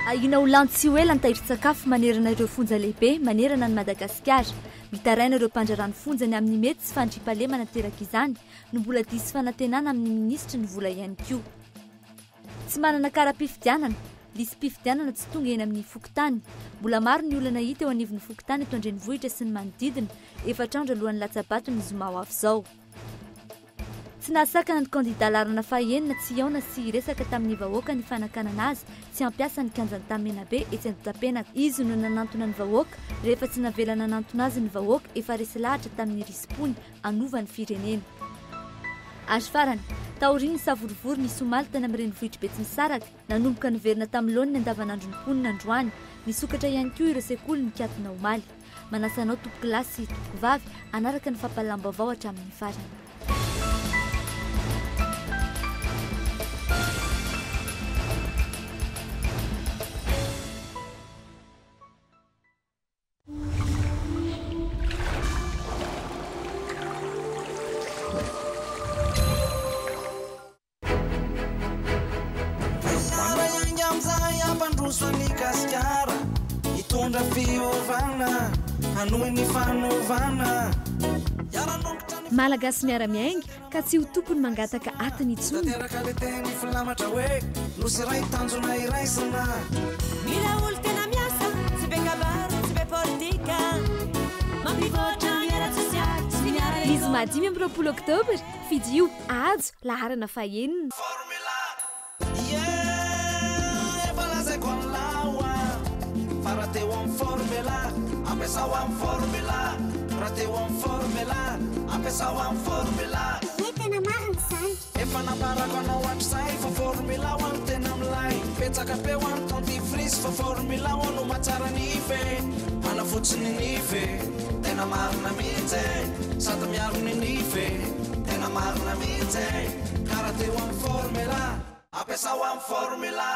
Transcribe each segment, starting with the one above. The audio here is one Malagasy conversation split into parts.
Ahiana ho lany tsy ho ela ny tahirin-tsakafo manerana ireo fonja lehibe manerana an'i Madagasikara. Mitaraina ireo mpandraharaha ny fonja ny amin'ny mety tsy fandriampahalemana aterak'izany no mbola diso fanantenana amin'ny minisitry ny vola ihany koa. Tsy manana kara-pifidianana, lisi-pifidianana tsy tonga eny amin'ny fokontany. Mbola maro ny olana hita eo anivon'ny fokontany eto an-drenivohitra sy ny manodidina, efatra andro alohan'ny latsa-bato ny zoma ho avy izao. Tsy nahasakana ny kandidà laharana fahaenina tsy hihaona sy hiresaka tamin'ny vahoaka ny fanakanana azy tsy hampiasa ny kianjan'i Tamimenabe etsy Andotapenaka. Izy no nanantona ny vahoaka rehefa tsy navela nanantona azy ny vahoaka efa resy lahatra tamin'ny risi-pony hanova ny firenena. Ary farany, taorian'ny savorovoro nisy omaly tany amin'ny renivohitr'i Betsimisaraka, nanomboka niverina tamin'ny laoniny andavanandro ny mponina androany. Nisokatra ihany koa ireo sekoly nikatona omaly. Manasa anao tompokolahy sy tompokovavy hanaraka ny fampahalalam-baovao hatramin'ny farany. Hiara-hiainga amin'izay hampandroso an'i Gasikara, hitondra fiovana, hanohy ny fanovana. Hiara-nongotra ny. Malagasy miara-miainga ka tsy ho tompony mangataka atiny intsony. Tanteraka le teny filamatra hoe Nosy iray tanjona iraisana. Mila olo tena miasa, tsy be kabary, tsy be politika, mampivoatra ny ara-tsosialy sy ny ara-ekonomika. Ny zoma 25 oktobra, fidio Hajo, laharana fahenina. Formula Yeah Efa lazaiko an'lah hoa Fa raha teo amin'ny formula Ampiasao amin'ny formula Raha teo amin'ny formula Ampiasao amin'ny formula. Ie tena marina izany. Efa nambarako anao hatrizay fa formula hoa no tena milay Betsaka be hoa ny dentifrice fa formula hoa no mahatsara nify e Manafotsy ny nify e Tena marina mihitsy e Sady miaro ny nify e Tena marina mihitsy e! Ka raha teo amin'ny formula, ampiasao amin'ny formula.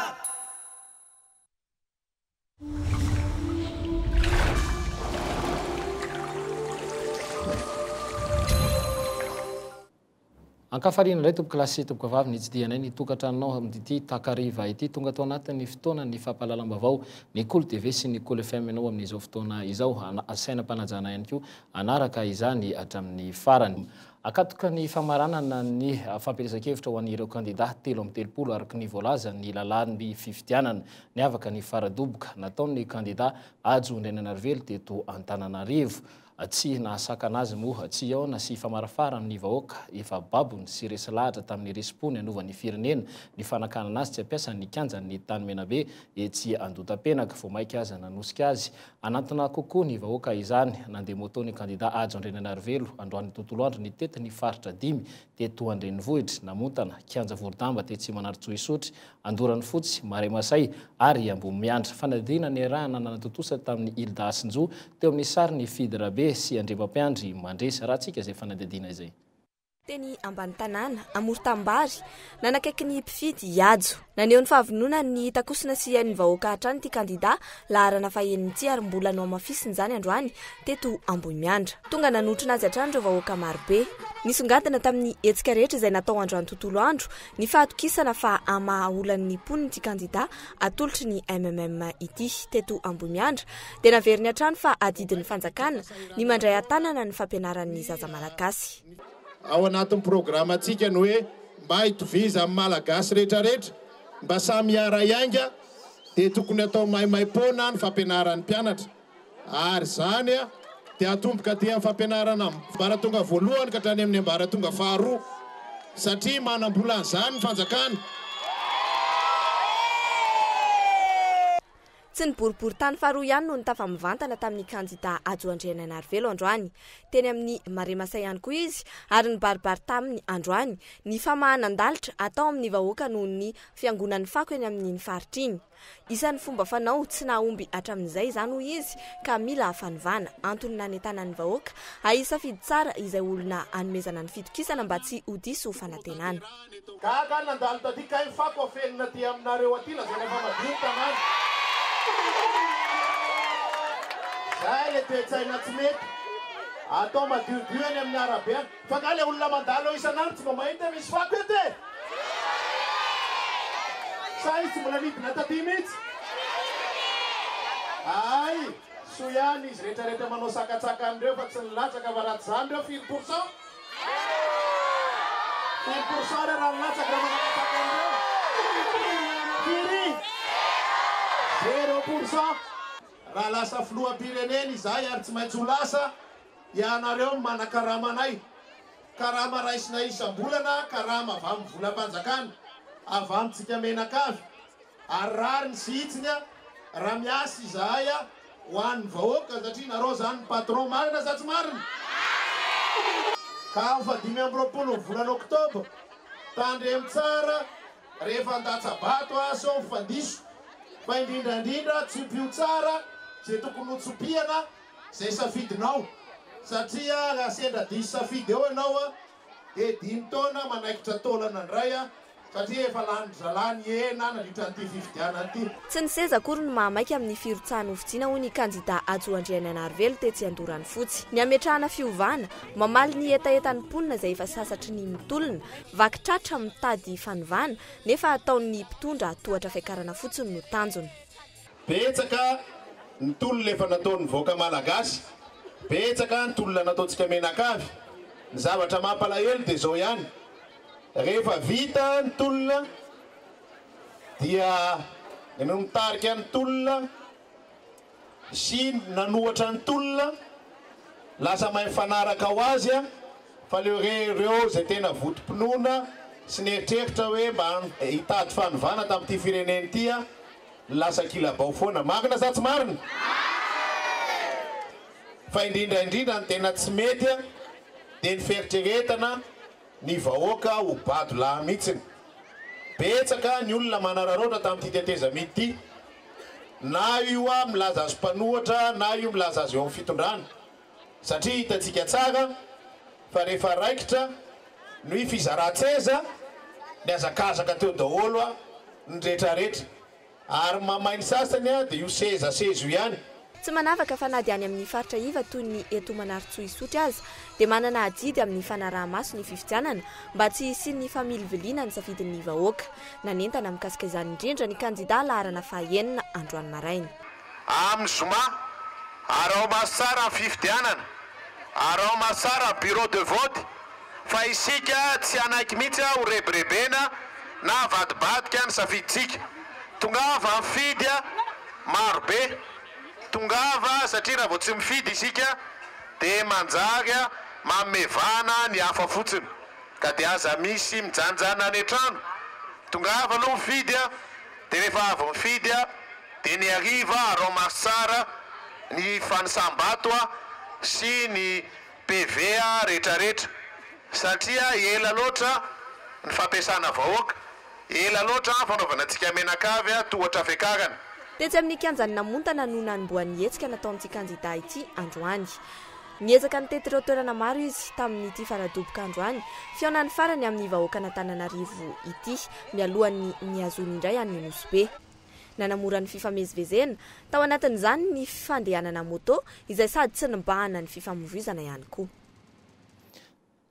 Ankafaliana indray tompokolahy sy tompokovavy nitsidihanay ny tokantranonao amin'ity takariva ity. Tonga tao anatin'ny fotoanan'ny fampahalalam-baovao ny Kolo TV sy ny Kolo FM ianao amin'izao fotoana izao. Asaina am-panajana ihany koa hanaraka izany hatramin'ny farany. Akatoka ny famaranana ny fampielezan-kevitra ho an'ireo kandidà 33 araka ny voalazan'ny lalàn'ny fifidianana. Niavaka ny faradoboka nataon'ny kandidà Hajo Andriananarivelo teto Antananarivo. Tsy nahasakana azy moa tsy hihaona sy hifamarafara amin'ny vahoaka efa babony sy resy lahatra tamin'ny risi-pony hanova ny firenena ny fanakanana azy tsy hampiasa ny kianjan'ny Tanimenabe etsy Andotapenaka. Vao mainka aza nanosika azy Hanantona kokoa ny vahoaka izany. Nandeha moto ny kandida Hajo Andriananarivelo androany tontolo andro nitety ny faritra dimy teto an-drenivohitra, Namontana, Kianja Vorodamba tetsy Manarintsoa Isotry, Andoranifotsy, Marais Masay ary Ambohimiandra. Fanadihadiana niarahana nanatontosa tamin'i Hilda Hasinjo teo amin'ny sarin'i Fidy Rabe sy Andriamampiandry Mandresy. Arahantsika izay fanadihadiana izay. Teny ambany tanàna, amoron-tanimbary, nanakaiky ny mpifidy i Hajo. Naneho ny fahavononany ny hitakosona sy hihaino ny vahoaka hatrany ity kandida laharana fahenina ity ary mbola nohamafisiny izany androany teto Ambohimiandra. Tonga nanotrona azy hatrany ireo vahoaka marobe. Nisongadina tamin'ny hetsika rehetra izay natao androany tontolo andro ny fahatokisana fa hamaha olan'ny mponina ity kandida atolotry ny MMM ity. Teto Ambohimiandra dia naveriny hatrany fa adidin'ny fanjakana ny mandray an-tanana ny fampianaran'ny zaza malagasy. Ao anatin'ny programantsika ny hoe mba hitovizan'ny Malagasy rehetrarehetra, mba samy hiara-hiainga dia tokony atao maimaim-poana ny fampianaran'ny mpianatra ary izany dia atomboka aty amin'ny fampianarana ambaratonga voalohany ka hatrany amin'ny ambaratonga faharoa satria manam-bola an'izany ny fanjakana. Tsy ny boriborintany faharoa ihany no nitafa mivantana tamin'ny kandida Hajo Andrianainarivelo androany. Teny amin'ny Marais Masay ihany koa izy ary nibaribary taminy androany ny famahanan-dalitra atao amin'ny vahoaka noho ny fiangonan'ny fako eny amin'iny faritra iny. Isan'ny fomba fanao tsy nahomby hatramin'izay izany hoy izy ka mila fanovana. Antony nanentanany ny vahoaka hisafidy tsara izay olona hanomezana ny fitokisana mba tsy ho diso fanantenana. Gaga aho nandalo taty kay ny fako afenina aty aminareo aty lazaina fa madio ny tanàna. Zay le toe-tsaina tsy mety. Atao madiodio eny amin'ny arabe any. Fa nga le olona mandalo eo isan'andro tsy mba mahita hoe misy fako eto e? Sa izy tsy mbola nidina taty mihitsy? Hay! Soa ihany izy rehetra rehetra manao sakantsakany ireo fa tsy nilatsaka fa raha tsy izany ireo firy pour cent? Firy pour cent ireo raha nilatsaka raha manakatsakany ireo? Firy? Zéro pour cent. Raha lasa filoham-pirenena izahay ary tsy maintsy ho lasa, ianareo no manakarama anay. Karama raisina isam-bolana, karama avy amin'ny volam-panjakana, avy amintsika menakavy. Ary rariny sy hitsiny raha miasa izahay ho an'ny vahoaka satria nareo zany ny patron, marina sa tsy marina? Ka amin'ny faha 25 ny volana oktobra, tandremo tsara rehefa handatsa-bato sao mifandiso fa indrindra indrindra tsipio tsara izay tokony ho tsipihana izay safidinao satria raha sendra diso safidy eo ianao dia dimy taona manaikitra taolana indray satria efa lanin-dry zalahy ny hena nandritra an'ity fifidianana ity. Tsy ny seza akory no mahamaika amin'ny firotsahana hofidiana hoy ny kandida Hajo Andrianainarivelo tetsy Andoranofotsy. Ny hametrahana fiovana, mamaly ny hetahetan'ny mponina izay efa sasatry ny mitolona, vaky tratra mitady fanovana, nefa ataon'ny mpitondra tohatra fiakarana fotsiny no tanjona. Betsaka ny tolona efa nataon'ny vahoaka malagasy, betsaka ny tolona nataontsika mianakavy. Ny zavatra mampalahelo dia izao ihany, rehefa vita ny tolona dia ny mitarika ny tolona sy nanohatra ny tolona lasa mahay mifanaraka ho azy fa le ireo izay tena votom-pinoana sy nieritreritra hoe mba hitady fanovana tamin'ity firenena ity lasa kilabao foana. Marina sa tsy marina? Fa indrindra indrindra ny tena tsy mety dia ny fieritreretana ny vahoaka ho bado lahy mihitsiny. Betsaka ny olona manararaotra tamin'ity tetezamita ity, na io milaza azy mpanohatra na io milaza azy eo amin'ny fitondrana. Satria hitantsika tsara fa rehefa raikitra ny fizaran-tseza, nihazakazaka teo daholo ny retraretra. Ary mamay ny sasany dia io seza seza io ihany. Tsy manavaka fa na dia any amin'ny faritra iva toy ny eto Manarintsoa Isotry aza dia manana adidy amin'ny fanaraha-maso ny fifidianana mba tsy hisian'ny familiviliana ny safidin'ny vahoaka. Nanentana mikasika izany indrindra ny kandida laharana fahaenina androany maraina. Amin'ny zoma, araho maso tsara ny fifidianana, araho maso tsara ny bureau de vote fa isika tsy hanaiky mihitsy ho rebirebena na havadibadika ny safidintsika. Tongava mifidy maro be, tongava satria raha vao tsy mifidy isika dia manjary manome vahana ny hafa fotsiny ka dia aza misy mijanonjanona any an-trano, tongava aloha mifidy dia rehefa avy mifidy dia ny hariva araho maso tsara ny fanisam-bato sy ny PV retraretra satria ela loatra ny fampiasana vahoaka, ela loatra fanaovana antsika menakavy tohatra fiakarana. Tetsy amin'ny kianjan'i Namontana no nanombohan'ny hetsika nataon'ity kandida ity androany. Niezaka nitety ireo toerana maro izy tamin'ity faradoboka androany, fihaonany farany amin'ny vahoakan'Antananarivo ity, mialohan'ny nihazoany indray any Nosy Be. Nanamora ny fifamezivezena, tao anatin'izany ny fandehanana moto, izay sady tsy nibahana ny fifamoivoizana ihany koa.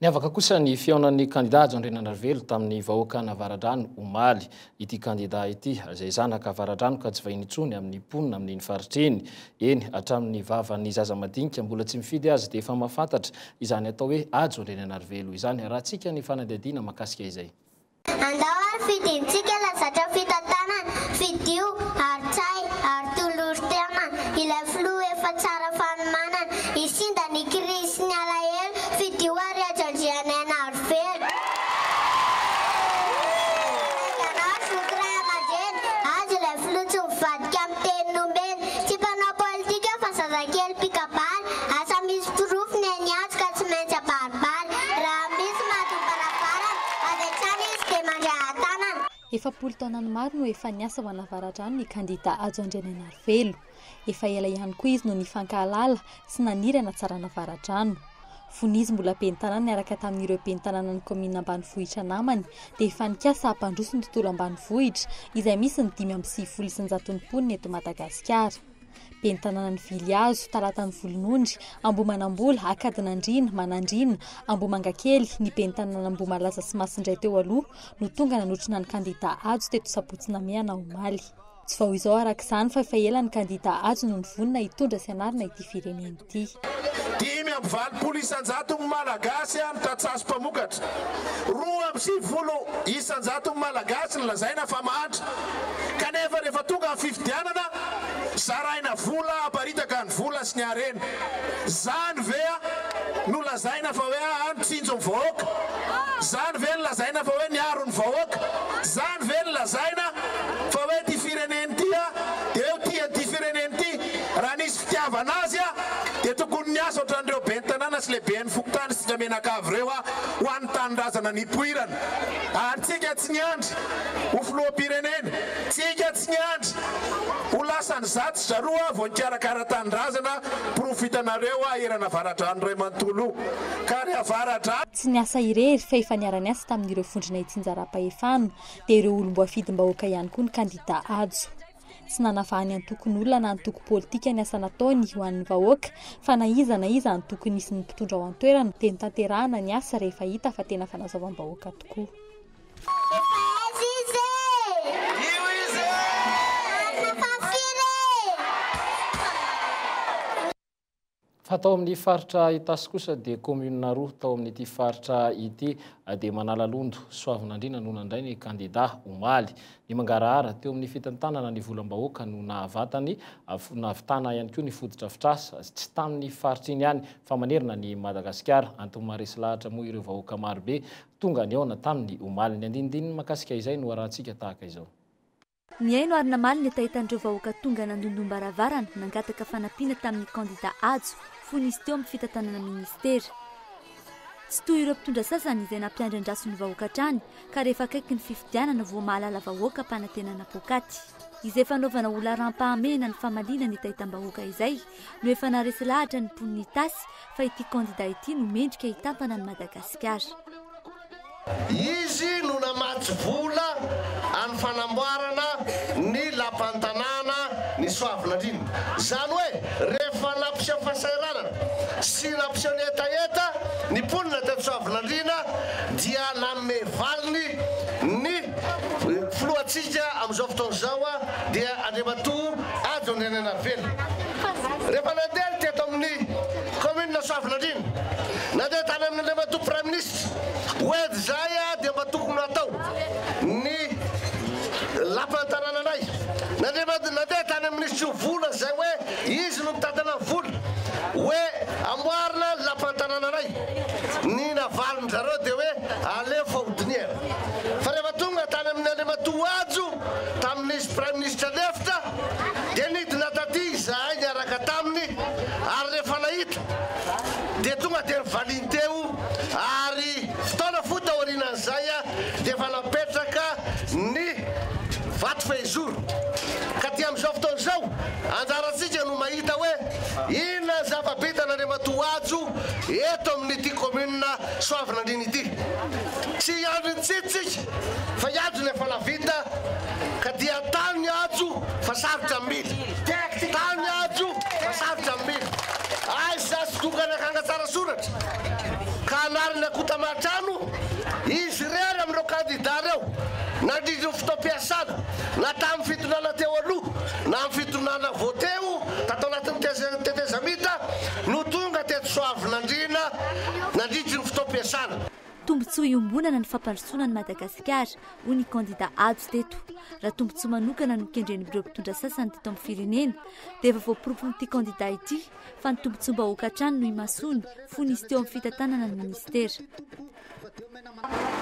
Niavaka kosa ny fihaonan'ny kandida Hajo Andriananarivelo tamin'ny vahoakan'Avaradrano omaly. Ity kandida ity, izay zanaka Avaradrano ka tsy vahiny intsony amin'ny mponina amin'iny faritra iny. Eny, hatramin'ny vavan'ny zaza madinika mbola tsy mifidy aza dia efa mahafantatra izany atao hoe Hajo Andriananarivelo izany. Arahantsika ny fanadihadiana mahakasika izay. Andao ary fidintsika ilay zatra fitantanana, fidio ary tsahy ary tolory tanana, ilay filoha efa tsara fanomanana, hisinda ny krizy sy ny alahelo, fidio ary Hajo Andrianainarivelo. Manainga anao zoky ray aman-dreny, Hajo ilay filoha tsy mivadika amin'ny teny nomeny, tsy mpanao politika fa zazakely mpikabary, asa misy porofo ny an'i Hajo ka tsy maintsy abaribary, raha misy mahatom-baravarana, avy hatrany izy dia mandray an-tanana. 40 taonany maro no efa niasa ho an'Avaradrano ny kandida Hajo Andrianainarivelo. Efa ela ihany koa izy no nifankahalala sy naniry hanatsarana Avaradrano. Fony izy mbola ben'ny tanàna niaraka tamin'ireo ben'ny tanànan'ny kaominina ambanivohitra namany dia efa nikasa hampandroso ny tontolo ambanivohitra izay misy ny 195 mponina eto Madagasikara. Ben'ny tanànan'i Vilihazo, Talatan'i Volonondry, Ambohimanambola, Akadinandriana, Manandriana, Ambohimangakely, ny ben'ny tanànan'Ambohimalaza sy Masindray teo aloha no tonga nanotrona ny kandida Hajo teto Sabotsy Namehana omaly. Tsy vao izao araka izany fa efa ela ny kandida Hajo no nivonona hitondra sy hanarina ity firenena ity. 85 isan-jaton'ny Malagasy no tantsaha sy mpamokatra. 92 isan-jaton'ny Malagasy no lazaina fa mahantra. Kanefa rehefa tonga ny fifidianana, zaraina vola, aparitaka ny vola sy ny harena. Zany ve no lazaina fa hoe aa nitsinjo ny vahoaka? Zany ve no lazaina fa hoe niaro ny vahoaka? Zany ve no lazaina fa hoe ity firenena ity a dia hoe tia an'ity firenena ity? Raha nisy fitiavana azy a dia tokony niasa ohatran'ireo ben'ny tanàna sy lehiben'ny fokontany isika mianakavy ireo a ho an'ny tanindrazana nipoirana. Ary tsika tsy niandry ho filoham-pirenena, tsika tsy niandry ho lasan'izatsy sy zaroa vao nikarakara tanindrazana, porofo hitanareo a eran'Avaradrano iray manontolo io. Ka ry Avaradrano. Tsy niasa irery fa efa niara-niasa tamin'ireo vondrona itsinjaram-pahefana, dia ireo olom-boafidim-bahoaka ihany koa ny kandida Hajo. Tsy nanavahany antokon'olona na antoko politika ny asa nataony ho an'ny vahoaka fa na iza na iza antoko nisy ny mpitondra ao an-toerana dia notanterahana ny asa rehefa hita fa tena fanazavam-bahoaka tokoa. Efa aiza izy e? Io izy e! Marina fa firy e? Fa tao amin'ny faritra Itasy kosa dia commune roa tao amin'ity faritra ity dia Manalalondo, Soavinandriana no nandray ny kandida omaly. Ny mangarahara teo amin'ny fitantanana ny volam-bahoaka no nahavatany, nahavitana ihany koa ny fotodrafitrasa, tsy tamin'ny faritra iny ihany fa manerana an'i Madagasikara. Antony maharesy lahatra moa ireo vahoaka marobe tonga nihaona taminy omaly. Ny andinindininy mahakasika izay no arahantsika tahaka izao. Nihaino ary namaly ny hetahetan'ireo vahoaka tonga nandondom-baravarana nangataka fanampiana tamin'ny kandida Hajo fony izy teo amin'ny fitantanana minisitera. Tsy toy ireo mpitondra sasany izay nampiandry andraso ny vahoaka hatrany ka rehefa akaiky ny fifidianana vao mahalala vahoaka mpanantenana poakaty. Izay fanaovana ho laharam-pahamehana ny famaliana ny hetahetam-bahoaka izay no efa naharesy lahatra ny mponin'Itasy fa ity kandida ity no mendrika hitantana an'i Madagasikara. Izy no namatsy vola any fanamboarana ny lapan'ny tanàna ny Soavinandriana. Izany hoe rehefa nampiseho fahasahiranana sy nampiseho ny hetaheta ny mponina teto Soavinandriana dia nanome valiny ny filohantsika amin'izao fotoana izao dia Andriamatoa Hajo Andrianainarivelo. Rehefa nandeha ny teto amin'ny kaominina Soavinandriana, nandeha tany amin'Andriamatoa Praiminisitra, Wed zay dia mba tokony hatao ny lapan'ny tanànanay. Nandeha tany amin'ny minisitry ny vola zay hoe izy no mitantana ny vola hoe amboarina ny lapan'ny tanànanay. Ny navalin-dry zareo dia hoe aleo fa hodinihana. Fa rehefa tonga tany amin'ny Andriamatoa Hajo tamin'izy praiminisitra lefitra dia nidina taty izahay niaraka taminy ary rehefa nahita dia tonga dia nivaliany teo ary fotoana fohy taorianan'izay dia efa napetraka ny vato fehizoro. Ka aty amin'izao fotoana izao, anjarantsika no mahita hoe inona ny zava-bitan'Andriamatoa Hajo eto amin'ity commune Soavinandriana ity. Tsy hiandry ny tsity tsika fa hiandry ny efa navita ka dia tany ny Hajo fa sarotra ny mila. Tany ny Hajo fa sarotra ny mila. Aiza sy dokany akanga tsara soratra ka anariny Akotamatrano izy irery amin'ireo kandida ireo nandritry ny fotoam-piasana na tamin'ny fitondrana teo aloha na amin'ny fitondrana vao teo tato anatin'ny tetezamita no tonga teto Soavinandriana nandritry ny fotoam-piasana. Tombontsoa iombonana ny fampandrosoana an'i Madagasikara, hoy ny kandida Hajo teto. Raha tombontsoa manokana no kendren'ireo mpitondra sasany teto amin'ny firenena, dia efa voaporofon'ity kandida ity fa ny tombontsoam-bahoaka hatrany no imasoany fony izy teo amin'ny fitantanana ny minisitera.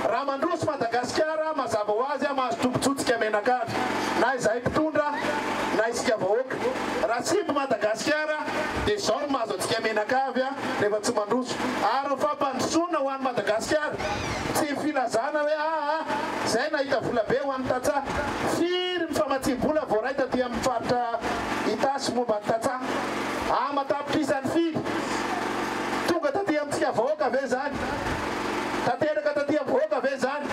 Raha mandroso Madagasikara, mazava ho azy mahazo tombontsoa tsika mianakavy, na izahay mpitondra na isika vahoaka. Raha simba Madagasikara dia izao no mahazo antsika mianakavy rehefa tsy mandroso. Ary ny fampandrosoana ho an'i Madagasikara tsy ny filazana hoe aa izay nahita vola be ho an'ny tantsaha. Firy ny famatsiam-bola voaray taty amin'ny faritra Itasy momba ny tantsaha? Aman-tapitrisany firy? Tonga taty amintsika vahoaka ve izany? Tanteraka taty amin'ny vahoaka ve izany?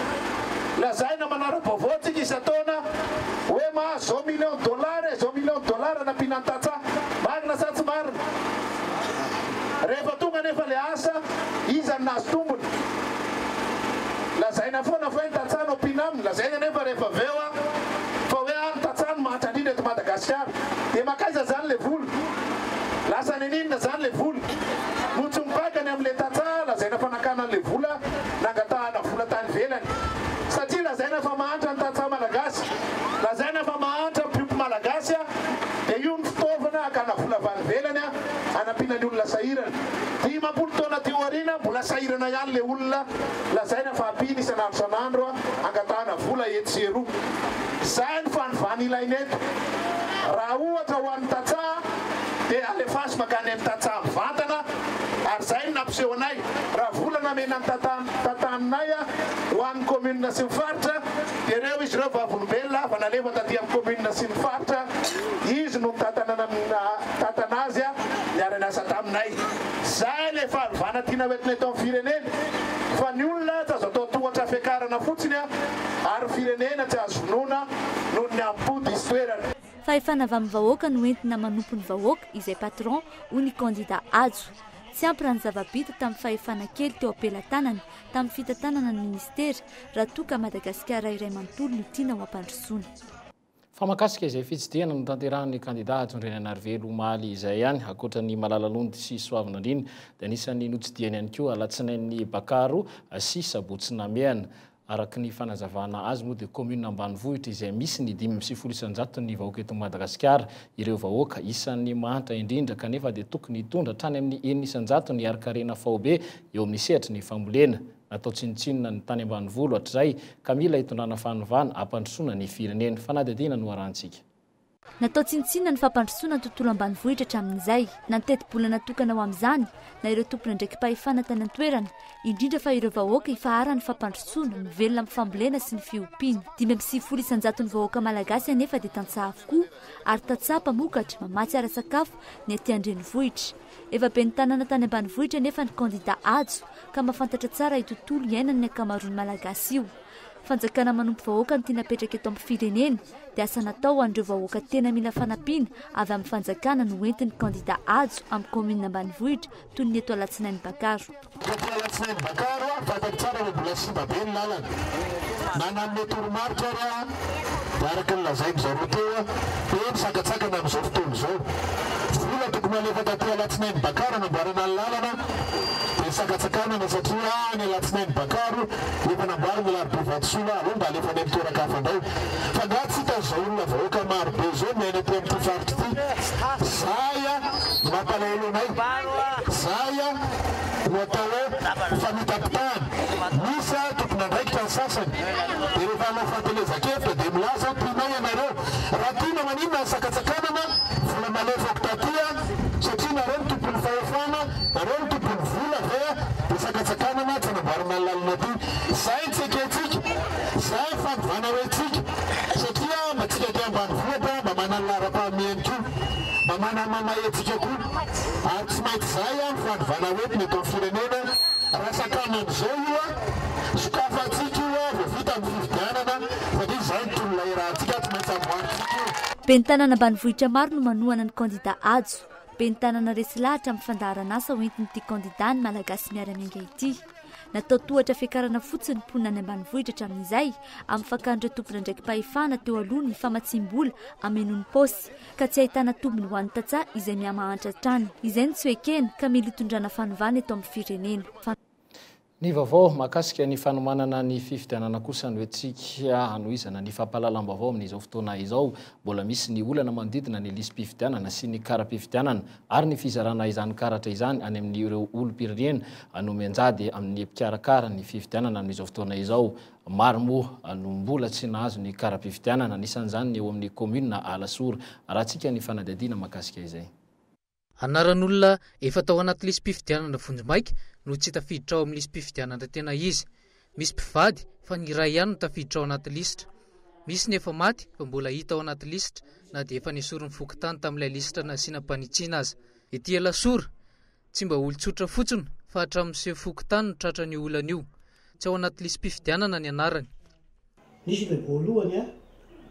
Lazaina manara-baovao tsika isan-taona hoe mahazo zao millions de dollars e, zao millions de dollars nampiana ny tantsaha. Marina sa tsy marina? Rehefa tonga anefa ilay asa, iza no nahazo tombony? Lazaina foana fa hoe ny tantsaha no ampiana aminy, lazaina anefa rehefa avy eo fa hoe ny tantsaha no mahantra indrindra. Madagasikara. Dia mankaiza izany ilay vola? Lasa any an'inona izany ilay vola? No tsy mipaka ny amin'ilay tantsaha lazaina fa nakana an'ilay vola nangatahana vola tany ivelany. Satria lazaina fa mahantra ny tantsaha malagasy, lazaina fa mahantra ny mpiompy malagasy dia io ny fitaovana hakana vola avy any ivelany hanampiana ny olona sahirana. 50 taona aty aoriana mbola sahirana ihany ilay olona lazaina fa ampiana isan'andro isan'andro angatahana vola etsy sy eroa. Izay ny fanovana ilaina eto. Raha ohatra ho an'ny tantsaha dia alefaso mankany amin'ny tantsaha mivantana ary izay no nampiseho anay. Raha vola namena ny tantaninay ho an'ny commune sy ny faritra dia ireo izy ireo vavolombelona fa nalefa taty amin'ny commune sy ny faritra izy no nitantana azy niara-niasa taminay. Izay ilay fanovana tiana hoentina eto amin'ny firenena fa ny olona tsy azo atao tohatra fiakarana fotsiny ary firenena tsy azo vonoina noho ny amim-po diso toerana. Fahefana avy amin'ny vahoaka no entina manompo ny vahoaka izay patron, hoy ny kandida Hajo. Tsy ampy raha ny zava-bita tamin'ny fahefana kely teo am-pelatanany tamin'ny fitantanana ny minisitera raha toa ka Madagasikara iray manontolo no tiana ho ampandrosoana. Fa mahakasika izay fitsidihana notanterahin'ny kandida Hajo Andrianainarivelo omaly izay ihany, ankoatra ny Malalalondy sy Soavinandriana dia anisan'ny notsidihany ihany koa Alatsinainy Bakaro sy Sabotsy Namehana. Araka ny fanazavana azy moa dia kaominina ambanivohitra izay misy ny 95 isan-jaton'ny vahoaka eto Madagasikara ireo vahoaka isan'ny mahantra indrindra kanefa dia tokony hitondra hatrany amin'ny 6% ny harin-karena faobe eo amin'ny sehatry ny fambolena. Natao tsinontsinona ny tany ambanivolo hatrizay ka mila hitondrana fanovana hampandrosoana ny firenena. Fanadihadiana no arahantsika. Natao tsinontsinona ny fampandrosoana ny tontolo ambanivohitra hatramin'izay. Na ny tetibola natokana ho amin'izany, na ireo tompon'andraiki-pahefana tany an-toerana, indrindra fa ireo vahoaka ifaharan'ny fampandrosoana, mivelona amin'ny fambolena sy ny fiompiana. 95 isan-jaton'ny vahoaka malagasy anefa dia tantsaha avokoa, ary tantsaha mpamokatra, mamatsy ara-tsakafo, ny aty an-drenivohitra. Efa ben'ny tanàna tany ambanivohitra anefa ny kandida Hajo, ka mahafantatra tsara io tontolo iainan'ny ankamaroan'ny Malagasy io. Fanjakana manompo vahoaka no tiana apetraka eto amin'ny firenena, dia asa natao ho an'ireo vahoaka tena mila fanampiana avy amin'ny fanjakana no entin'ny kandida Hajo amin'ny kaominina ambanivohitra toy ny eto Alatsinainy Bakaro. Eto Alatsinainy Bakaro, fantatro tsara fa mbola simba be ny lalana. Na nanome toromarika ary aho dia araka ny lazain-dry zareo teo, be ny sakantsakana amin'izao fotoana izao. Vola tokony halefa taty Alatsinainy Bakaro hanamboarana ny lalana dia sakantsakanana satria any Alatsinainy Bakaro Efa namboarina alarobia vatosoa aleo mba alefa any amin'ny toeran-kafa indray. Fa nga tsy hita izao olona vahoaka maro be izao miaina aty amin'ity faritra ity. Zay no mampalahelo anay. Zay no atao hoe famitapitahana. Misy tompon'andraikitra ny sasany dia rehefa hanao fampielezan-kevitra dia milaza hoe tianay ianareo. Raha tiana maninona ny sakantsakanana vola nalefako taty satria nareo no tompon'ny fahefana, nareo no tompon'ny vola ve dia sakantsakanana tsy anamboarana ny lalana aty. Zay ny tsy ekentsika, zay ny fanovana ho entsika satria mba tsika aty ambanivohitra mba manana ny laharam-pahamehany koa, mba manana ny mamahy antsika koa ary tsy maintsy zay ny fanovana ho entina eto amin'ny firenena. Raha sakanan'izao io sokafantsika io vao vita ny fifidianana satria zay ny tolona iarahantsika tsy maintsy amboarintsika io. Ben'ny tanàna ambanivohitra maro no manohana ny kandida Hajo. Ben'ny tanàna resy lahatra amin'ny fandaharan'asa hoentin'ity kandida ny Malagasy Miara-Miainga ity. Natao tohatra fiakarana fotsiny ny mponina any ambanivohitra hatramin'izay amin'ny fakan'ireo tompon'andraiki-pahefana teo aloha ny famatsiam-bola hamenoany paosy ka tsy ahitana tombony ho an'ny tantsaha izay mihamahantra hatrany. Izay no tsy ho ekena ka mila hitondrana fanovana eto amin'ny firenena. Ny vaovao mahakasika ny fanomanana ny fifidianana kosa no entintsika hanohizana ny fampahalalam-baovao amin'izao fotoana izao. Mbola misy ny olana manodidina ny lisi-pifidianana sy ny kara-pifidianana ary ny fizarana izany karatra izany any amin'ireo olom-pirenena no mianjady amin'ny mpikarakara ny fifidianana amin'izao fotoana izao. Maro moa no mbola tsy nahazo ny kara-pifidianana, anisan'izany ny eo amin'ny kaominina Alasora. Arahantsika ny fanadihadiana mahakasika izay. Anaran'olona efa tao anaty lisi-pifidianana vonjimaika no tsy tafiditra ao amin'ny lisi-pifidianana tena izy. Misy mpivady fa ny iray ihany no tafiditra ao anaty lisitra. Misy ny efa maty fa mbola hita ao anaty lisitra na dia efa nesorin'ny fokontany tamin'ilay lisitra nasiana mpanitsiana aza. Ety Alasora, tsy mba olon-tsotra fotsiny fa hatramin'ny sefo fokontany no tratran'io olana io. Tsy ao anaty lisi-pifidianana ny anarany. Nisy ilay voalohany a,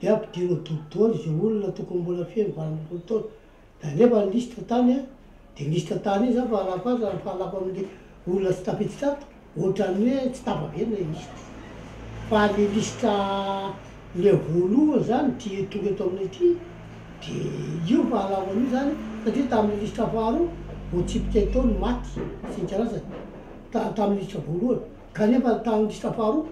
dia ampidiriny dolidoly izay olona tokony mbola feno 18 taona, dia alefa ny liste tany a, dia liste tany iny zany fahalalako azy raha ny fahalalako amin'le olona tsy tafiditra ato, ohatran'ny hoe tsy tafaverina ilay liste, fa le liste le voalohany zany ity tonga eto aminay ity. Dia io fahalako an'io zany satria tamin'ny lisitra faharoa voatsipika teo ny maty sy ny karazany ta- tamin'ny lisitra voalohany kanefa tamin'ny lisitra faharoa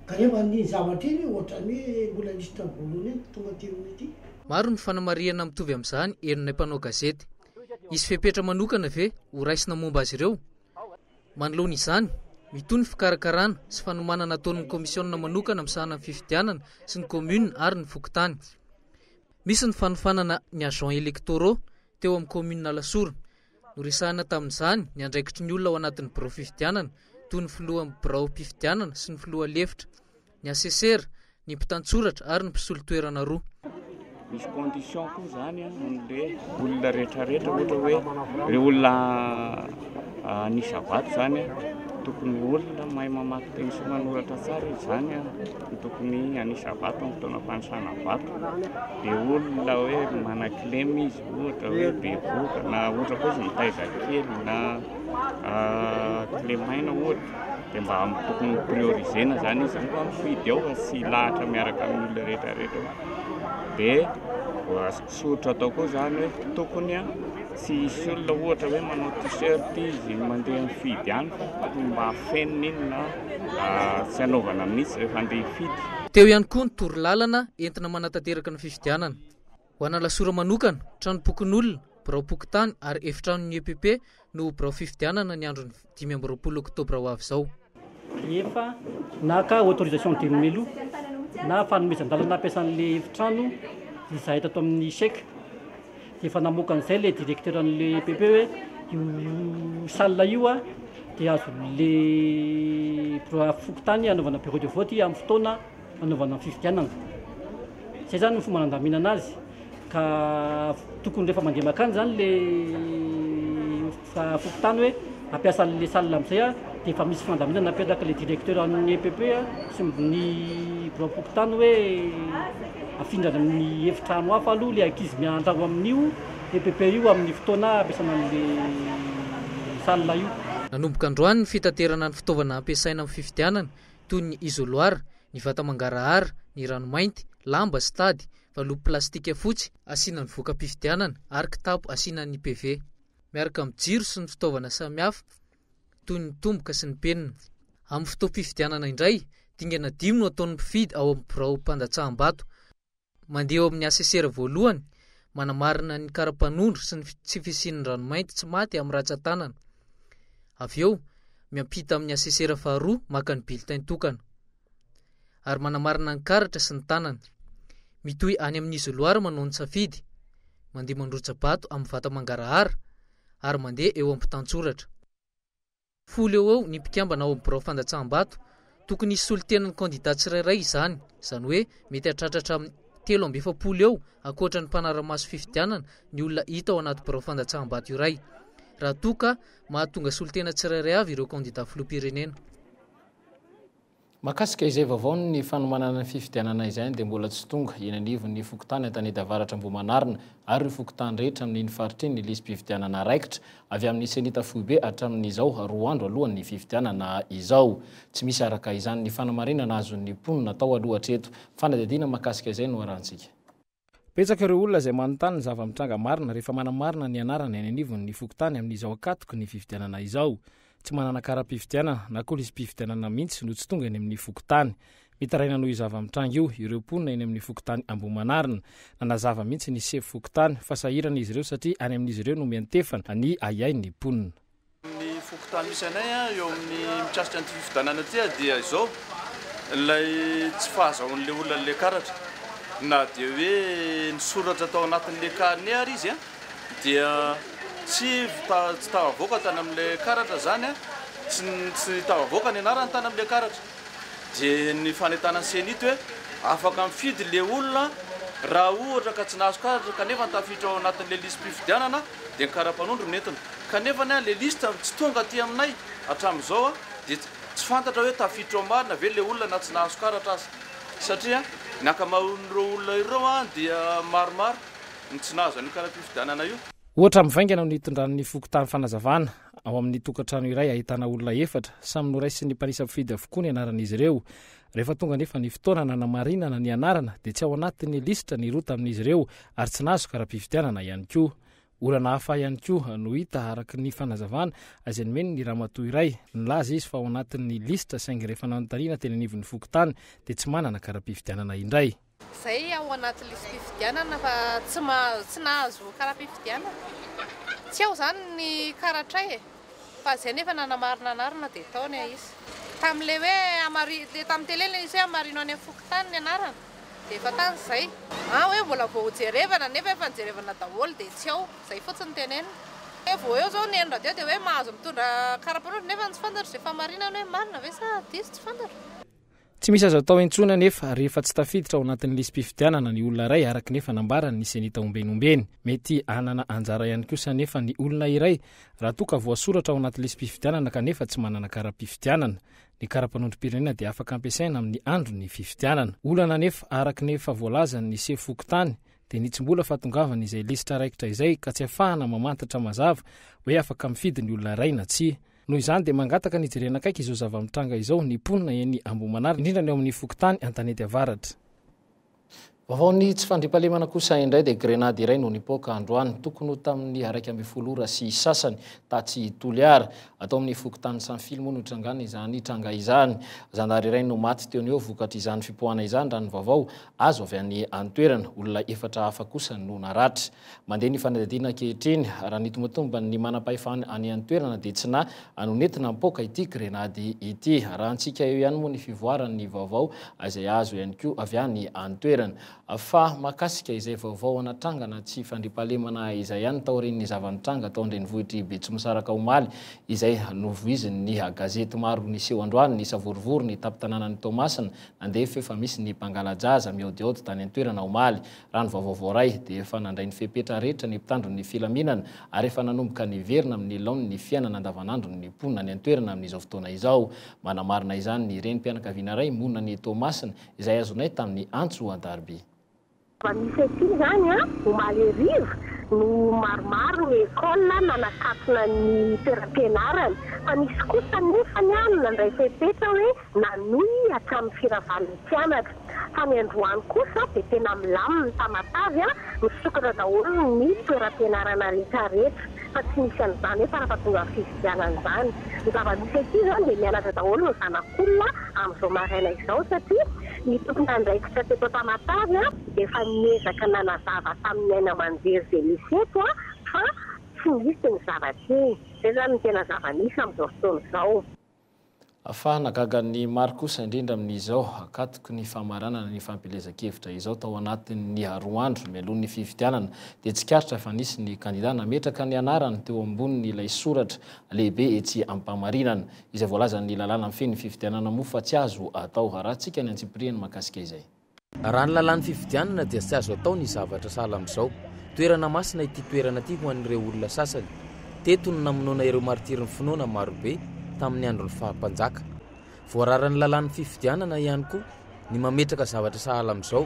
kanefa ny zavatra iny ohatran'ny hoe mbola lisitra voalohany ihany tonga aty aminay aty. Maro ny fanamarihana mitovy amin'izany henonay mpanao gazety. Hisy fepetra manokana ve ho raisina momba azy ireo? Manoloana izany, mitohy ny fikarakarana sy fanomanana ataon'ny kaomisiona manokana misahana ny fifidianana sy ny commune ary ny fokontany. Misy ny fanofanana ny agents électoraux teo amin'ny commune Alasora. Noresahina tamin'izany ny andraikitry ny olona ao anatin'ny birao fifidianana toy ny filohan'ny biraom-pifidianana sy ny filoha lefitra. ny assesseur, ny mpitantsoratra ary ny mpisolo toerana roa. Misy condition koa zany amin'le olona rehetrarehetra ohatra hoe ireo olona anisa vato zany tokony olona mahay mamaky teny sy manoratra tsara izy zany no tokony anisa vato amin'ny fotoana fanisana vato. Dia olona hoe manan-kilema izy ohatra hoe bevohoka na ohatra koa izy mitaiza kely na kilemaina ohatra. Dia mba tokony ho prioriser-na zany izy rehefa mifidy ao fa tsy hilahatra miaraka amin'ny olona rehetra rehetra eo. Dia soritra atao koa zany hoe tokony tsy hisy olona ohatra hoe manao t-shirt izy mandeha mifidy any fa tokony mba afenina iny na tsy anaovana mihitsy rehefa andeha hifidy. Teo ihany koa ny torolalana entina manatanteraka ny fifidianana. Ho an'Alasora manokana, tranom-pokonolona, biraom-pokontany ary efitranon'ny EPP no ho birao fifidianana ny andron'ny 25 oktobra ho avy izao. Rehefa naka autorisation de Melo na fanomezan-dalana hampiasa an'ilay efitrano izahay tato amin'ny chèque dia efa namoaka an'izay ilay directeur an'ilay EPP hoe io salle io dia azon'ilay birao fokontany anaovana bureau de vote amin'ny fotoana anaovana ny fifidianana. Izay izany ny fomba nandaminana azy ka tokony rehefa mandeha makany izany le fokontany hoe hampiasa an'le salle amin'izay a, dia efa misy fandaminana napetraka le directeur an'ny EPP sy ny biraom-pokontany hoe afindra any amin'ny efitrano hafa aloha le ankizy mianatra ao amin'io EPP io amin'ny fotoana hampiasana an'le salle io. Nanomboka androany ny fitaterana ny fitaovana hampiasaina amin'ny fifidianana toy ny isoloir, ny vata mangarahara, ny ranomainty, lamba sy tady, valopy plastika fotsy asiana ny voka-pifidianana ary kitapo asiana ny PV. Miaraka amin'ny jiro sy ny fitaovana samihafa toy ny tomboka sy ny penina. Amin'ny fotoam-pifidianana indray, dingana dimy no ataon'ny mpifidy ao amin'ny biraom-pandatsaham-bato. Mandeha eo amin'ny assesseur voalohany, manamarina ny kara-panondro sy ny tsy fisian'ny ranomainty tsy maty amin'ny ratsan-tanana. Avy eo, miampita amin'ny assesseur faharoa maka ny bulletin tokana. Ary manamarina ny karatra sy ny tanana. Mitohy any amin'ny isoloir manao ny safidy. Mandeha mandrotsa-bato amin'ny vata mangarahara ary mandeha eo ampitan-tsoratra. Folo eo ho eo ny mpikambana ao amin'ny birao fandatsaham-bato. Tokony hisy solontenan'ny kandidà tsirairay izany, izany hoe mety hahatratra hatramin'ny 43 eo ankoatra ny mpanara-maso fifidianana ny olona hita ao anaty birao fandatsaham-bato iray, raha toa ka mahatonga solontena tsirairay avy ireo kandidà filoham-pirenena. Mahakasika izay vaovaon'ny fanomanana ny fifidianana izay dia mbola tsy tonga eny anivon'ny fokontany Antanety Avaratra Ambohimanarina ary ireo fokontany rehetra amin'iny faritra iny ny lisi-pifidianana raikitra avy amin'ny Cenit foibe hatramin'izao roa andro alohan'ny fifidianana izao. Tsy misy araka izany ny fanamarinana azon'ny mponina atao aloha hatreto. Fanadihadiana mahakasika izay no arahantsika. Betsaka ireo olona izay manontany ny zava-mitranga marina rehefa manamarina ny anarany any anivon'ny fokontany amin'izao ankatoky ny fifidianana izao. Tsy manana kara-pifidianana na koa lisi-pifidianana mihitsy no tsy tonga eny amin'ny fokontany. Mitaraina noho io zava-mitranga io ireo mponina eny amin'ny fokontany Ambohimanarina. Nanazava mihitsy ny sefo fokontany fa sahirana izy ireo satria any amin'izy ireo no miantefana ny ahiahin'ny mponina. Ny fokontany misy anay eo amin'ny mikasika an'ity fifidianana ity dia izao, ilay tsy fahazahoan'ilay olona an'ilay karatra. Na dia hoe nisoratra tao anatin'ilay carnet ary izy dia tsy tsy tafavoaka tany amin'ilay karatra izany, tsy tsy tafavoaka ny anarany tany amin'ilay karatra. Dia ny fanentanan'ny Cenit hoe afaka mifidy ilay olona raha ohatra ka tsy nahazo karatra kanefa tafiditra ao anatin'ilay lisi-pifidianana dia ny kara-panondro no entina. Kanefa anie le liste tsy tonga aty aminay hatramin'izao dia tsy fantatra hoe tafiditra ao marina ve le olona na tsy nahazo karatra aza. Satria ny ankamaroan'ireo olona ireo dia maromaro ny tsy nahazo an'io kara-pifidianana io. Ohatra mivaingana no nitondran'ny fokontany fanazavana. Ao amin'ny tokantrano iray ahitana olona efatra, samy noraisin'ny mpanisa mpifidy avokoa ny anaran'izy ireo. Rehefa tonga anefa ny fotoana nanamarinana ny anarana dia tsy ao anatin'ny lisitra ny roa tamin'izy ireo ary tsy nahazo kara-pifidianana ihany koa. Olana hafa ihany koa no hita araka ny fanazavana izay nomeny ny ramatoa iray. Nilaza izy fa ao anatin'ny lisitra saingy rehefa nanontaniana teny anivon'ny fokontany dia tsy manana kara-pifidianana indray. Izay ao anaty lisi-pifidianana fa tsy mahazo, tsy nahazo kara-pifidianana. Tsy ao izany ny karatray e! Fa izay nefa nanamarina anarana dia tao ny izy. Tamin'ilay hoe hamari-, tamin'ny télé ilay izy hoe hamarino any amin'ny fokontany ny anarana. Dia efa tany izay. An hoe mbola vao hojerevana nefa efa nijerevana daholo dia tsy ao. Izay fotsiny no tenenina. Hoe vao eo izao ny haino radio dia hoe mahazo mitondra kara-panondro nefa tsy fantatro izay fahamarinana hoe marina ve sa diso tsy fantatro. Tsy misy azo atao intsony anefa rehefa tsy tafiditra ao anatin'ny lisi-pifidianana ny olona iray araka ny efa nambaran'ny Cenit ombieny ombieny. Mety hanana anjara ihany kosa anefa ny olona iray raha toa ka voasoratra ao anaty lisi-pifidianana kanefa tsy manana kara-pifidianana. Ny kara-panondrom-pirenena dia afaka ampiasaina amin'ny andron'ny fifidianana. Olana anefa, araka ny efa voalazan'ny sefo fokontany, dia ny tsy mbola fahatongavan' izay lisitra raikitra izay ka tsy afahana mamantatra mazava hoe afaka mifidy ny olona iray na tsia. Noho izany dia mangataka ny hijerena akaiky izao zava-mitranga izao ny mponina eny Ambohimanarina, indrindra ny ao amin'ny fokontany Antanety Avaratra. Vaovaon'ny tsy fandriampahalemana kosa indray dia grenady iray no nipoaka androany tokony ho tamin'ny 11 ora sy sasany tatsy Toliara. Atao amin'ny fokontany Sanfily moa no nitrangana izany tranga izany. Zandary iray no maty teo no eo vokatr'izany fipoahana izany raha ny vaovao azo avy any an-toerana. Olona efatra hafa kosa no naratra. Mandeha ny fanadihadiana ankehitriny. Raha ny tombatomban'ny manam-pahefana any an-toerana dia tsy na no nentina nipoaka ity grenady ity. Arahantsika eo ihany moa ny fivoaran'ny vaovao izay azo ihany koa avy any an-toerana. Fa mahakasika izay vaovao anatrangana tsy fandriampahalemana izay ihany taorian'ny zava-nitranga tao an-drenivohitr'i Betsimisaraka omaly izay novoizin'ny gazety maro niseho androany ny savorovoro ny tampon-tanànan'i Toamasina nandeha feo fa misy ny mpangala-jaza mihaodihaody tany an-toerana omaly. Raha ny vaovao voaray dia efa nandray ny fepetra rehetra ny mpitandro ny filaminana ary efa nanomboka niverina amin'ny laoniny ny fiainana andavanandron'ny ny mponina any an-toerana amin'izao fotoana izao. Manamarina izany ny renim-pianakaviana iray monina any Toamasina izay azonay tamin'ny antso an-tariby. Zava-misy aty izany an, omaly hariva no maromaro ny école nanakatona ny toeram-pianarany fa nisy kosa nefany an nandray fepetra hoe nanohy hatramin'ny firavan'ny mpianatra. Fa ny androany kosa dia tena milamina Tamatave a, misokatra daholo ny toeram-pianarana rehetra rehetra fa tsy misy an'izany hoe farafahatongan'ny fifidianana izany. Ny zava-misy aty izany dia mianatra daholo ny zanak'olona amin'izao maraina izao satria ny tompon'andraikitra teto Tamatave dia efa niezaka nanazava tamin'ny haino aman-jery izay misy eto fa tsy misy ny zavatra iny. Izay izany no tena zava-misy amin'izao fotoana izao. Fa nahagaga ny maro kosa, indrindra amin'izao ankatoky ny famaranana ny fampielezan-kevitra izao tao anatin'ny roa andro mialoha ny fifidianana, dia tsikaritra fa nisy ny kandida nametraka ny anarany teo ambonin'ilay soratra lehibe etsy Ampamarinana, izay voalazan'ny lalàna mifehy ny fifidianana moa fa tsy azo atao. Arahantsika ny antsipiriany mahakasika izay. Raha ny lalàn'ny fifidianana dia tsy azo atao ny zavatra sahala amin'izao. Toerana masina ity toerana ity ho an'ireo olona sasany. Teto no namonoana ireo martirin'ny finoana marobe tamin'ny andron'ny faha-mpanjaka. Voararan'ny lalàn'ny fifidianana ihany koa ny mametraka zavatra sahala amin'izao.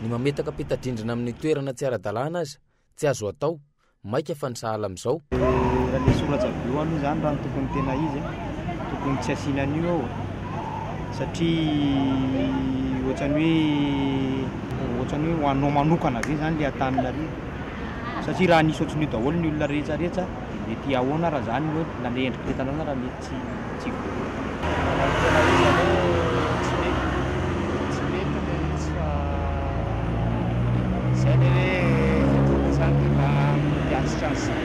Ny mametaka peta-drindrina amin'ny toerana tsy ara-dalàna aza tsy azo atao, maika fa ny sahala amin'izao. Raha le soratra be eo aloha zany raha ny tokony tena izy a, tokony tsy asiana an'io ao e, satria ohatran'ny hoe ohatran'ny hoe ho anao manokana ve zany le Antananarivo, satria raha nisy ohatran'io daholo ny olona rehetra rehetra de mety ahoana raha zany hoe na le endriky le tanàna raha mety tsy tsy voalohany. Raha ny tena izy aloha tsy mety, tsy mety le izy fa zay le hoe tokony zany de mba miatrika an'izay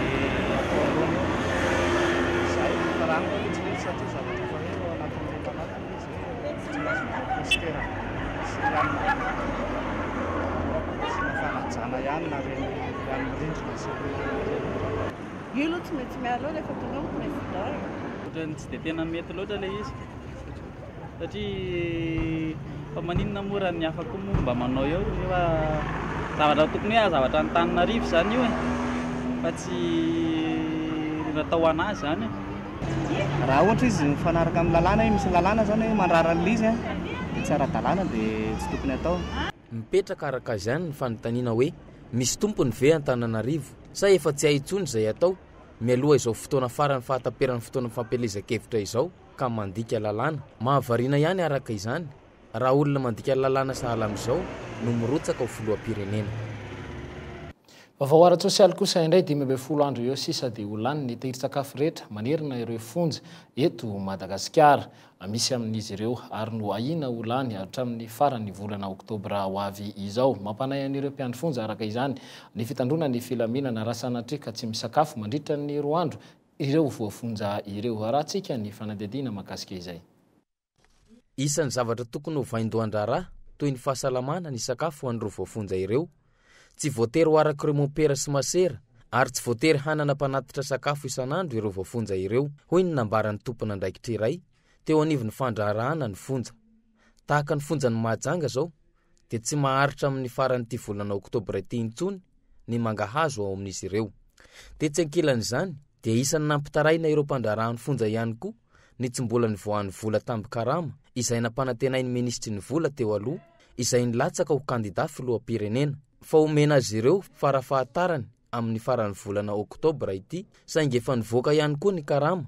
atao alohany eo, zay fa raha amiko aloha tsy mety satria zavatra efa hoe ao anatin'le lalàna le izy hoe tsy maintsy manao poster sy anona, asiana fanajana ihany na reny amin'ny rindrina sy ireny. Io aloha tsy maintsy miala eo rehefa tonga eo ny président e. Ohatran'ny tsy dia tena mety loatra ilay izy satria fa maninona moa raha ny hafa koa moa mba manao eo nefa zavatra tokony hoe zavatra Antananarivo izany io e fa tsy natao ho an'azy izany e. Raha ohatra izy mifanaraka amin'ny lalàna hoe misy lalàna izany hoe mandrara an'ilay izy dia tsy ara-dalàna dia tsy tokony atao. Mipetraka araka izany ny fanontaniana hoe misy tompony ve Antananarivo sa efa tsy hay intsony izay atao? mialoha izao fotoana farany fahataperan'ny fotoana fampielezan-kevitra izao ka mandika lalàna. Mahavariana ihany araka izany raha olona mandika lalàna sahala amin'izao no mirotsaka ho filoham-pirenena. Vaovao ara-tsosialy kosa indray, 15 andro eo sisa dia ho lany ny tahirin-tsakafo rehetra manerana ireo fonja eto Madagasikara. Misy amin'izy ireo ary no ahiana ho lany hatramin'ny faran'ny volana oktobra ho avy izao. Mampanahy an'ireo mpiandry fonja araka izany ny fitandroana ny filaminana raha sanatria ka tsy misakafo mandritra ny roa andro ireo voafonja ireo. Arahantsika ny fanadihadiana mahakasika izay. Isan'ny zavatra tokony ho vaindohan-draharaha toy ny fahasalamana ny sakafo ho an'ireo voafonja ireo. Tsy voatery ho araka ireo mompera sy masera ary tsy voatery hanana mpanatitra sakafo isan'andro ireo voafonja ireo, hoy ny nambaran'ny tompon'andraikitra iray teo anivon'ny fandraharahana ny fonja. Tahaka ny fonjan'i Mahajanga izao dia tsy maharitra amin'ny faran'ity volana oktobra ity intsony ny mangahazo ao amin'izy ireo. Tetsy ankilan'izany dia isan'ny nampitaraina ireo mpandraharahan'ny fonja ihany koa ny tsy mbola nivoahan'ny vola tambin-karama izay nampanantenain'ny minisitry ny vola teo aloha izay nilatsaka ho kandida filoham-pirenena fa homena azy ireo farafahatarany amin'ny faran'ny volana oktobra ity saingy efa nivoaka ihany koa ny karama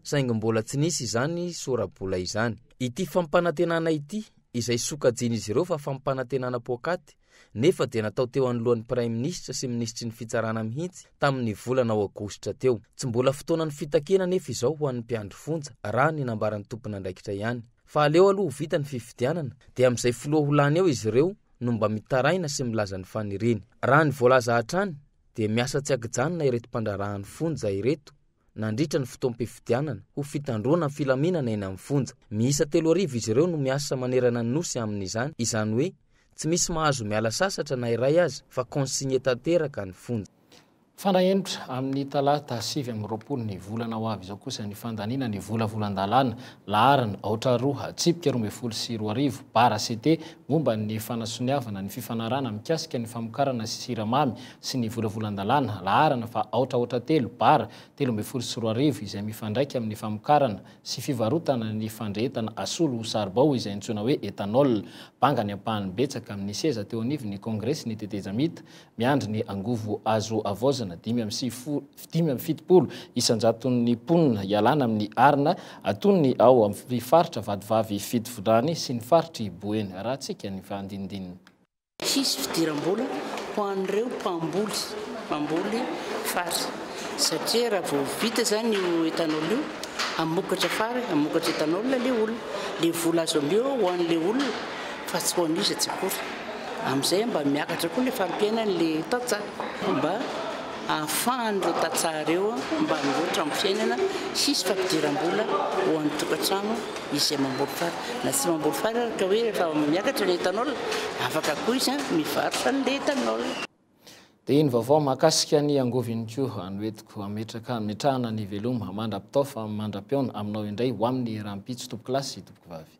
saingy mbola tsy nisy izany sora-bola izany. Ity fampanantenana ity izay sokajian'izy ireo fa fampanantenana poakaty nefa dia natao teo anoloan'ny Praiminisitra sy Minisitry ny Fitsarana mihitsy tamin'ny volana aogositra teo. Tsy mbola fotoanan'ny fitakiana anefa izao ho an'ny mpiandry fonja, raha ny nambaran'ny tompon'andraikitra ihany. Fa aleo aloha ho vita ny fifidianana dia amin'izay filoha ho lany eo izy ireo no mba mitaraina sy milaza ny faniriany. Raha ny voalaza hatrany dia miasa tsy ankijanona ireto mpandraharahan'ny fonja ireto nandritra ny fotoam-pifidianana ho fitandroana ny filaminana eny amin'ny fonja. Miisa 3000 izy ireo no miasa manerana ny Nosy amin'izany, izany hoe tsy misy mahazo miala sasatra na iray aza fa consigne tanteraka ny fonja. Fanahenitra amin'ny talata 29 ny volana ho avy izao kosa ny fandaniana ny volavolan-dalàna laharana aotra roa tsipika 2012 bara CT momba ny fanasoniavana ny fifanarahana mikasika ny famokarana siramamy sy ny volavolan-dalàna laharana fa aotra aotra telo bara 2013 izay mifandraika amin'ny famokarana sy fivarotana ny fandrehetana asolo ho saribao izay antsoina hoe ethanol. Banga ny ampahany betsaka amin'ny seza teo anivon'ny Kongresy ny tetezamita miandry ny angovo azo havaozina 75 isan-jaton'ny mponina hialana amin'ny arina atonony ao amin'ny faritra Vatovavy Fitovinany sy ny faritr'i Boeny. Arahantsika ny fahandinindininy. Hisy fidiram-bola ho an'ireo mpamboly, mpamboly fary satria raha vao vita izany io ethanol io, hamokatra fary, hamokatra ethanol ilay olona. Ilay vola azo avy eo ho an'ilay olona fa tsy ho an'iza tsy akory. Amin'izay mba miakatra koa ilay fari-piainan'ilay tantsaha mba ahafahan'ireo tantsaha ireo mba mivoatra amin'ny fiainana, hisy fampidiram-bola ho an'ny tokantrano izay mamboly fary. Na tsy mamboly fary ary ka hoe rehefa miakatra ny ethanol, afaka koa izy mivarotra an'ilay ethanol. Dia iny vaovao mahakasika ny angovo iny koa no entiko hametraka hametrahana ny veloma mandra-pitaofa mandra-pihaona aminao indray ho amin'ny rahampitso tompokolahy sy tompokovavy.